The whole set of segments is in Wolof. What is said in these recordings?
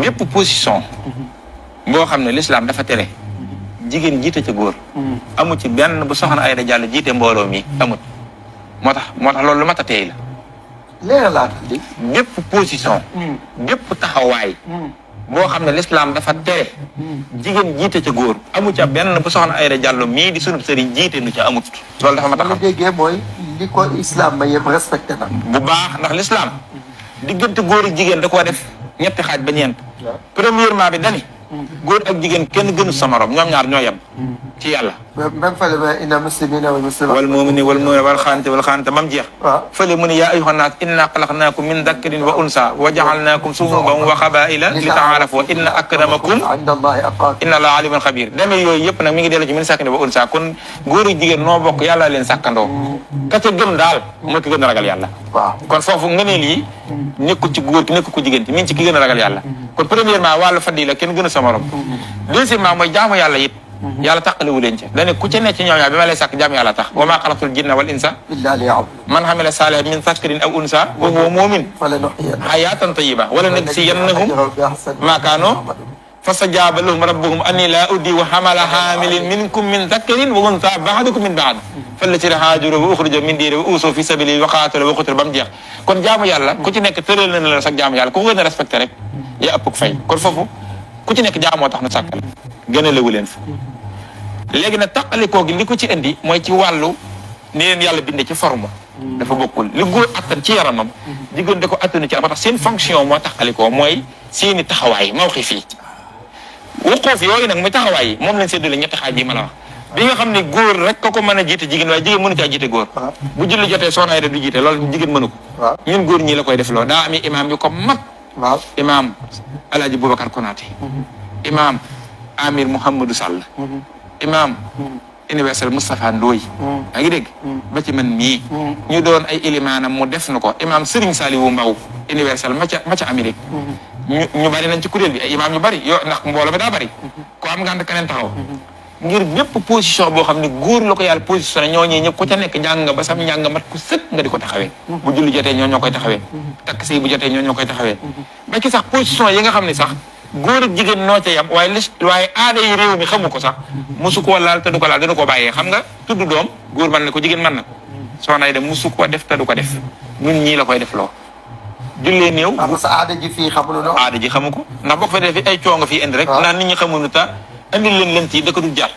bépp position boo xam ne l'islam dafa tere jigéen jiite ca góor amu ci benn bu soxna Aïda Diallo jiite mbooloo mi amut moo tax loolu lu mat a teey la leeralaat li bépp position bépp taxawaay boo xam ne l'islam dafa tere jigéen jiite ca góor amu ca benn bu soxna Aïda Diallo mii di sunub sëriñ jiite nu ca amut loolu dafa ma taxam déggee mooy li ko islam ma yëpp respecté na bu baax ndax l'islam diggante góor ak jigéen da koo def ñetti xaaj ba ñeent premièrement bi dani góor ak jigéen kenn gënu sa morom ñoom ñaar ñoo yem ci yàlla même fële ma inna muslimina wal muslimat wal mu'minina wal mu'minat wal xaanita mam jeex fële mu ne yaa ayyuhan naas inna xalaqnaakum min dakkarin wa unsa wa ja'alnaakum shu'uban wa qabaa'ila li ta'aarafu inna akramakum inda allahi atqaakum inna allaha alimun xabir demee yooyu yëpp nag mi ngi dellu ci min sakkin wa unsa kon góor ak jigéen noo bokk yàlla leen sàkkandoo ka ca gën daal mooy ki gën a ragal yàlla waaw kon foofu ngëneel yi nekkul ci góor ki nekkul ko jigéen ci mi ngi ci ki gën a ragal yàlla kon premièrement wàllu fadila kenn gënu sa morom deuxièmement mooy jaamu yàlla it yàlla tàqaliwu leen ci dane ku ci nekk ci ñoom ñaar bi ma lay sàkk jaamu yàlla tax wa maa xalaqtul jinna wal insa illa liya'budun man amila saalihan min zakarin aw unsa wa huwa mu'min hayatan tayyiba wala najziyannahum maa kaanu fastajaaba lahum rabbuhum anni laa udii'u amala aamilin minkum min zakarin wa unsa ba'dukum min ba'd fallaziina haajaru wa uxrijuu min diyaarihim wa uusuu fii sabiilihi wa qaatalu wa qutilu ba mu jeex kon jaamu yàlla ku ci nekk tëral na la sax jaamu yàlla ku ko gën a respecté rek yaa ëpp fay kon foofu ku ci nekk jaamoo tax nu sàkkal gën a lewu leen fa léegi nag taqalikoo gi li ko ci indi mooy ci wàllu ni leen yàlla bindee ci forme dafa bokkul li góor attan ci yaramam jigéen da ko attanu ci moo tax seen fonction moo taqalikoo mooy seeni taxawaay mawqif yi wuquuf yooyu nag muy taxawaay yi moom lañ séddale ñetti xaaj yi ma la wax bi nga xam ne góor rek ko mën a jiite jigéen waaye jigéen mënu caa jiite góor bu julli jotee soxna Aïda du jiite loolu jigéen mënu ko ñun góor ñii la koy def loo daa ami imaam yu ko mag imaam Alaaji Boubacar Konaté imaam Amir Mouhamadou Sall imaam universel Moustapha Ndoye yaa ngi dégg ba ci man mii ñu doon ay ilimaanam mu def na ko imaam Serigne Saliou Mbaw universel ma ca Amérique ñu bari nañ ci kuréel bi ay imaam ñu bari yoo ndax mbooloo mi daa bari ko am ngànt keneen taxaw ngir bépp position boo xam ne góor la ko yàlla positionné ñooñee ñëpp ku ca nekk njàng nga ba sam njàng mat ku sëkk nga di ko taxawee bu julli jotee ñoo koy taxawee takk sëy bu jotee ñoo koy taxawee ba ci sax position yi nga xam ne sax góor ak jigéen noo ca yam waaye aada yi réew mi xamu ko sax mosu koo laal te du ko laal dana ko bàyyee xam nga tudd doom góor mën na ko jigéen mën na ko soxna yi dem mosu koo def te du ko def ñun ñii la koy def loo jullee néew sa aada ji fii xamul no aada ji xamu ko ndax boo ko fa defee ay coo nga fii indi rek naan nit ñi xamuñu ta andil leen lent yi da ko du jar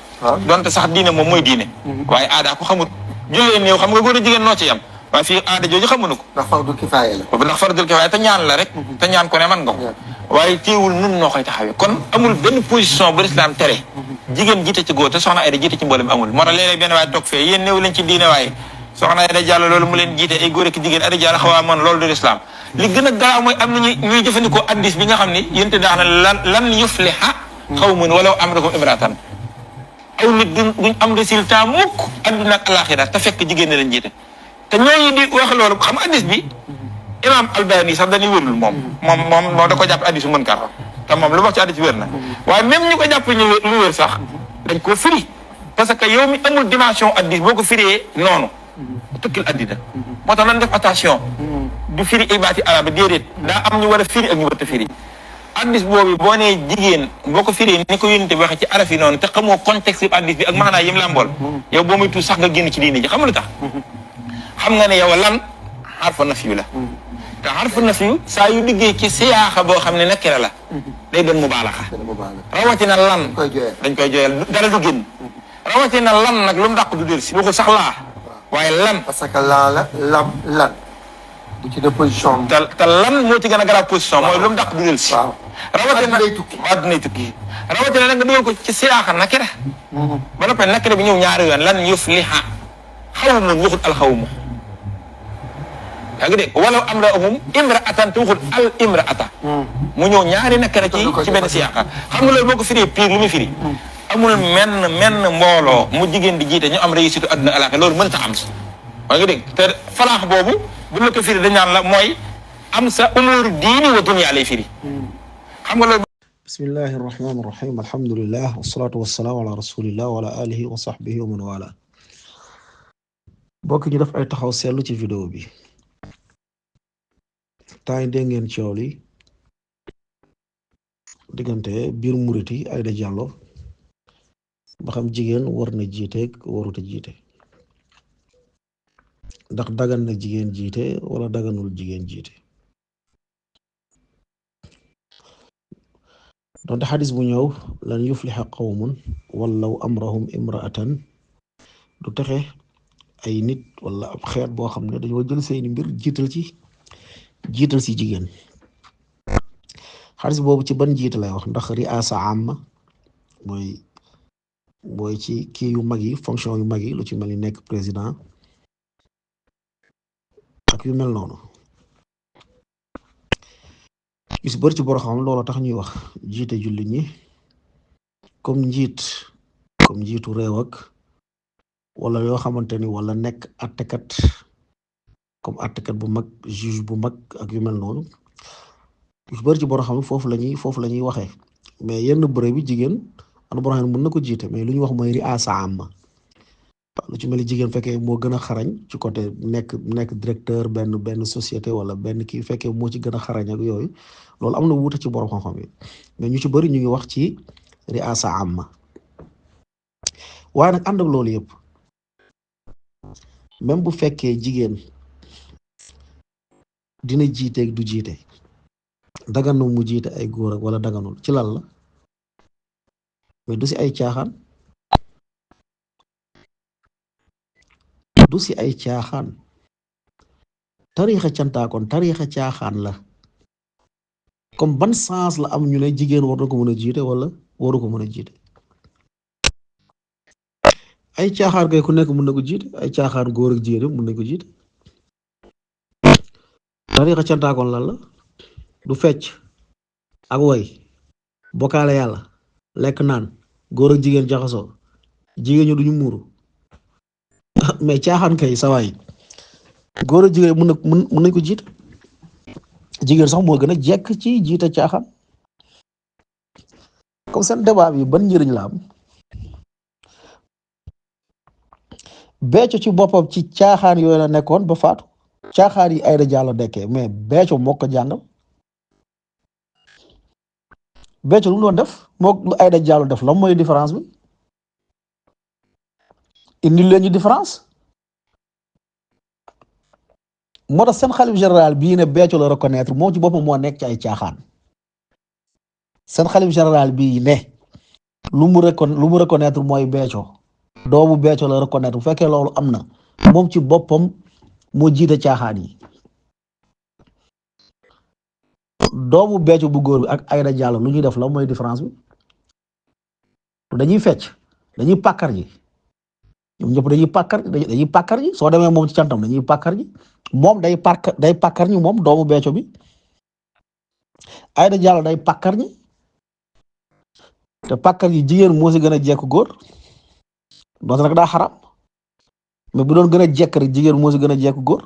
donte sax diine moom mooy diine waaye aada ko xamul jullee néew xam nga góor a jigéen noo ci yam waaye fii aada jooju xamuñu ko ndax fardul kifaaya la ndax fardul kifaaya te ñaan la rek te ñaan ko ne man nga ko waaye teewul nun noo koy taxawee kon amul benn position bu lislaam tere jigéen jiite ci góor te soxna Aïda jiite ci mboolem amul moo tax léeg-léeg benn waaye toog fee yéen néew leen ci diine waaye soxna Aïda Diallo loolu mu leen jiite ay góor ak jigéen Aïda Diallo xawaa man loolu du lislaam li gën a garaaw mooy am na ñuy jëfandikoo addis bi nga xam ni yénte daax na lan yufliha qawmun walaw amrahum imratan aw nit duñ am résultat mukk adduna ak alaxira te fekk jigéen ne leen jiite te ñooñu di wax loolu xam addis bi imam Albani sax dañuy wérul moom da ko jàpp addisu mën kar te moom lu wax ci addis wér na waaye même ñu ko jàpp ñu lu wér sax dañ ko firi parce que yow mi amul dimension addis boo ko firee noonu tukkil addina moo tax nan def attention du firi ibaati arab déedéet daa am ñu war a firi ak ñu war a firi addis boobu boo nee jigéen boo ko firee ni ko yónente waxee ci araf yi noonu te xamoo contexte bi addis bi ak maanaa yim lambool yow boo muy tuut sax nga génn ci diine ji xam nga lu tax xam nga ne yow lan xarfa nafiyu la te xarfa nafiyu saa yu liggéey ci siyaaxa boo xam ne nakira la day doon mubaalaxa rawatina lan dañ koy jooyal dara du génn rawatina lan nag lu mu dàq du del si waxul sax laa waaye lan parce que lan bu ci de position te lan moo ci gën a garaaw position mooy lu mu dàq du del si rawatina addunay tukki rawatina nag nga dugal ko ci siyaaxa nakira ba noppee nakira bi ñëw ñaari yoon lan yufliha xawma waxut alxawma yaa ngi dégg walaw amrahum imraatan te waxut al imraata mu ñëw ñaari nakira ci benn siyaaxa xam nga loolu boo ko firee pire lu muy firi amul menn mbooloo mu jigéen di jiite ñu am réussite adduna alaaka loolu mënta am yaa ngi dégg te falaax boobu bu la ko firi dañ naan la mooy am sa umur diini wa dunya lay firi xam nga loolu bismillahi irrahmani irrahim alhamdulillah wasalaatu wasalaamu ala rasulillah wa ala alihi wa sahbihi wa man wala bokk ñu def ay taxaw seetlu ci vidéo bi temps yi dégg ngeen coow li diggante biir muriti Aïda Diallo ba xam jigéen war na jiite warut a jiite ndax dagan na jigéen jiite wala daganul jigéen jiite donte xadis bu ñëw lan yuflixa qawmun wallaw amrahum imraatan du texe ay nit wala ab xeet boo xam ne dañoo jël seeni mbir jiital ci jigéen xadis boobu ci ban jiite lay wax ndax riasa amma mooy ci kii yu mag yi fonction yu mag yi lu ci mel ni nekk président ak yu mel noonu gis bari ci boro xam loolu tax ñuy wax jiite jullit ñi comme njiitu réew ak wala yoo xamante ni wala nekk attekat comme attekat bu mag juge bu mag ak yu mel noonu gis bari ci boro xam foofu la ñuy waxee mais yenn bërëb bi jigéen am na boro xam mën na ko jiite mais lu ñu wax mooy riasa amma lu ci mel ni jigéen fekkee moo gën a xarañ ci côté nekk directeur benn société wala benn kii fekkee moo ci gën a xarañ ak yooyu loolu am na wuute ci borom xam-xam yi mais ñu ci bëri ñu ngi wax ci riasa amma waaye nag ànd ak loolu yëpp même bu fekkee jigéen dina jiiteeg du jiite daganul mu jiite ay góor ak wala daganul ci lan la mais du si ay caaxaan tariixa cantaakoon tariixa caaxaan la comme ban sens la am ñu ne jigéen war na ko mën a jiite wala waru ko mën a jiite ay caaxaan kay ku nekk mën na ko jiite ay caaxaan góor ak jigéen mën nañ ko jiite tariixa cantaakoon lan la du fecc ak woy bokkaale yàlla lekk naan góor ak jigéen jaxasoo jigéen ñu duñu muuru mais caaxaan kay sawaay góor ak jigéen mën nañ ko jiite jigéen sax moo gën a jekk ci jiite caaxaan comme seen débat bi ban njëriñ la am Béthio ci boppam ci caaxaan yooyu la nekkoon ba faatu caaxaan yi Aïda Diallo dekkee mais Béthio moo ko jàngal Béthio lu mu doon def moo lu Aïda Diallo def la mooy différence bi indi leen ñu différence moo tax seen xalif général bii ne Béthio la reconnaître moom ci boppam moo nekk ci ay caaxaan seen xalif général bii ne lu mu reconnaître mooy Béthio doomu Béthio la reconnaître bu fekkee loolu am na moom ci boppam moo jiite caaxaan yi doomu Béthio bu góor bi ak Aïda Diallo lu ñuy def la mooy différence bi dañuy fecc dañuy pàkkar ji ñoom ñëpp dañuy pàkkar ji soo demee moom ci cantam dañuy pàkkar ji moom day pàkkar ñi moom doomu Béthio bi Aïda Diallo day pàkkar ñi te pàkkar ji jigéen moo si gën a jekk góor doonte nag daa xaram mais bu doon gën a jekk rek jigéen moo si gën a jekk góor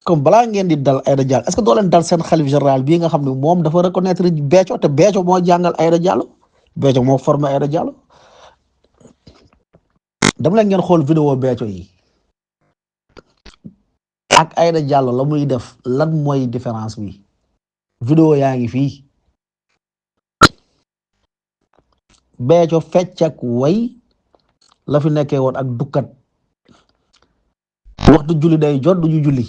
comme balaa ngeen di dal Aïda Diallo est-ce que doo leen dal seen xalif général bii nga xam ne moom dafa reconnaître Béthio te Béthio moo jàngal Aïda Diallo Béthio moo formé Aïda Diallo dama leen ngeen xool vidéo Béthio yi ak Aïda Diallo la muy def lan mooy différence bi vidéo yaa ngi fii Béthio fecc ak way la fi nekkee woon ak dukkat waxtu julli day jot duñu julli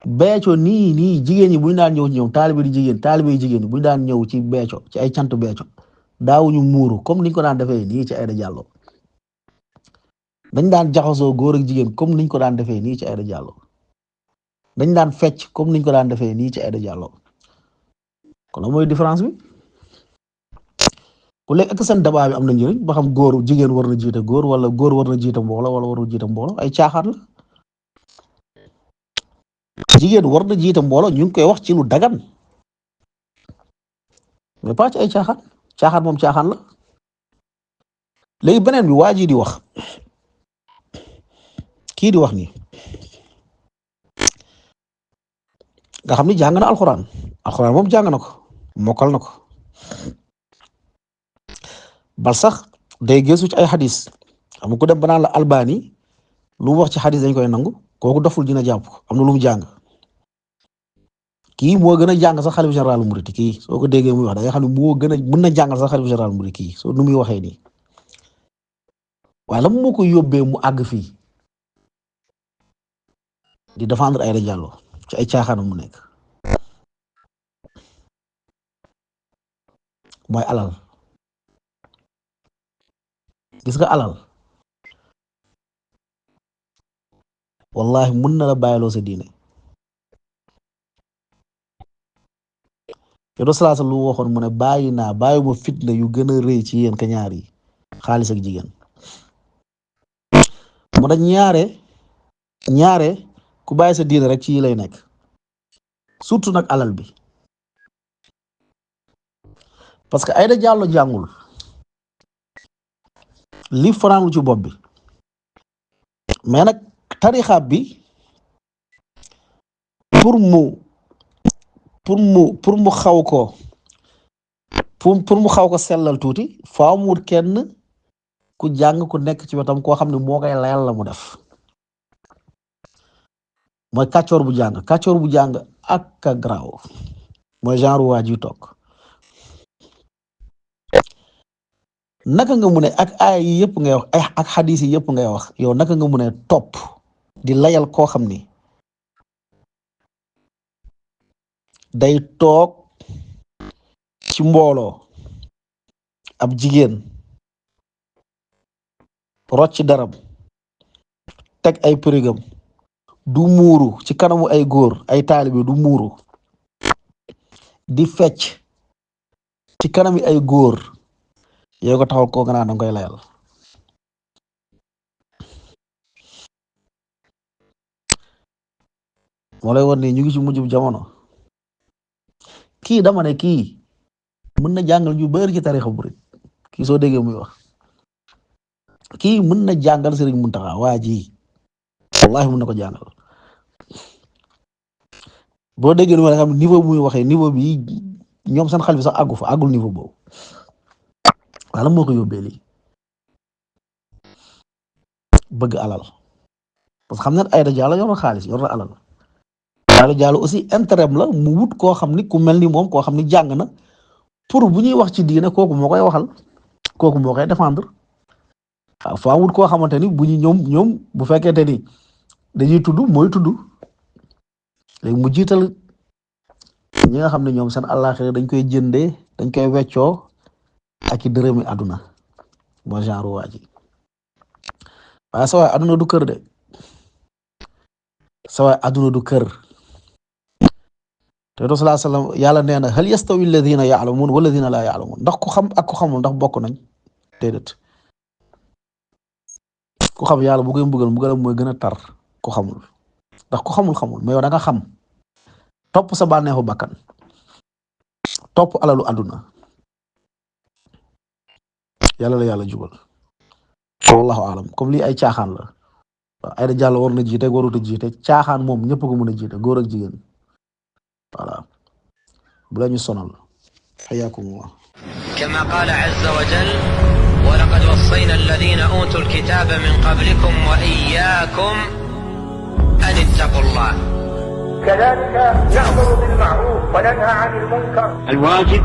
Béthio nii jigéen ñi buñu daan ñëw ci ñoom taalibe yi jigéen ñi buñu daan ñëw ci Béthio ci ay cant Béthio daawuñu muuru comme niñ ko daan defee nii ci Aïda Diallo dañ daan jaxasoo góor ak jigéen comme niñ ko daan defee nii ci Aïda Diallo dañ daan fecc comme niñ ko daan defee nii ci Aïda Diallo kon la mooy différence bi ku lekk ak seen débat bi am na njëriñ ba xam góor jigéen war na jiite góor wala góor war na jiite mbooloo wala warul jiite mbooloo ay caaxaan la jigéen war na jiite mbooloo ñu ngi koy wax ci lu dagan mais pas ci ay caaxaan moom caaxaan la léegi beneen bi waa ji di wax kii di wax nii nga xam ni jàng na alxuraan moom jàng na ko mokkal na ko bal sax day gëstu ci ay xadis xam nga ku dem ba naan la Albani lu mu wax ci xadis dañ koy nangu kooku doful dina jàpp am na lu mu jàng kii moo gën a jàng sax xalifa général murid kii soo ko déggee muy wax da nga xam ne moo gën a mën na jàngal sax xalifa général murid kii soo nu muy waxee nii waaye la moo ko yóbbee mu àgg fii di défendre Aïda Diallo ci ay caaxaanam mu nekk mooy alal gis nga alal wallahi mën na la bàyyiloo sa diine yow salaasa lu waxoon mu ne bàyyuma fitna yu gën a rëy ci yéen ka ñaar yi xaalis ak jigéen mu ne ñaare ku bàyyi sa diine rek ci yi lay nekk surtout nag alal bi parce que Aïda Diallo jàngul li fanaanul ci bopp bi mais nag tarixa bi pour mu xaw ko pour mu xaw ko sellal tuuti faaw mu wut kenn ku jàng ku nekk ci wetam koo xam ne moo koy layal la mu def mooy kàccoor bu jàng ak a garaaw mooy genre waa ji toog naka nga mu ne ak aay yi yëpp ngay wax ak xadiis yi yëpp ngay wax yow naka nga mu ne topp di layal koo xam ni day toog ci mbooloo ab jigéen rocc daram teg ay përigam du muuru ci kanamu ay góor ay taalibe du muuru di fecc ci kanami ay góor yow ko taxaw koo gannaaw danga koy layal moo lay war ni ñu ngi ci mujjub jamono kii dama ne kii mën na jàngal ñu bari ci tarixa murid kii soo déggee muy wax kii mën na jàngal Serigne Mountakha waa ji wallahi mën na ko jàngal boo déggee lu ma xam niveau bu muy waxee niveau bi ñoom seen xel bi sax àggu fa àggul niveau boobu wala moo ko yóbbee lii bëgg alal parce que xam ne Aïda Diallo yor na xaalis yor na alal Aïda Diallo aussi intérêt la mu wut koo xam ni ku mel ni moom koo xam ni jàng na pour bu ñuy wax ci diine kooku moo koy waxal kooku moo koy défendre waaw faa wut koo xamante ni bu ñu ñoom bu fekkente ni dañuy tudd mooy tudd léegi mu jiital ñi nga xam ne ñoom seen àllaaxira dañ koy jëndee dañ koy weccoo ak i dërëmi àdduna moo genre waa ji waaye sa waay àdduna du kër de sa waay àdduna du kër te Rasulullah sallam yàlla nee na hal yastawi alladhina ya'lamun walladhina la ya'lamun ndax ku xam ak ku xamul ndax bokk nañ déedéet ku xam yàlla bu koy mbugal mooy gën a tar ku xamul ndax ku xamul mais yow da nga xam topp sa bànneexu bakkan topp alalu àdduna yàlla la yàlla jubal wallahu alam comme lii ay caaxaan la waaw Aïda Diallo war na jiite warut a jiite caaxaan moom ñëpp ko mën a jiite góor ak jigéen voilà bu la ñu sonal xayaakumullah كما قال عز وجل ولقد وصينا الذين أوتوا الكتاب من قبلكم وإياكم أن اتقوا الله كذلك نأمر بالمعروف وننهى عن المنكر. الواجب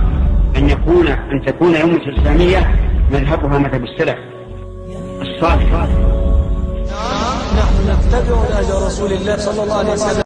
أن تكون أمة الإسلامية مذهبها مذهب السلف الصالح. نحن نتبع نهج رسول الله صلى الله عليه وسلم.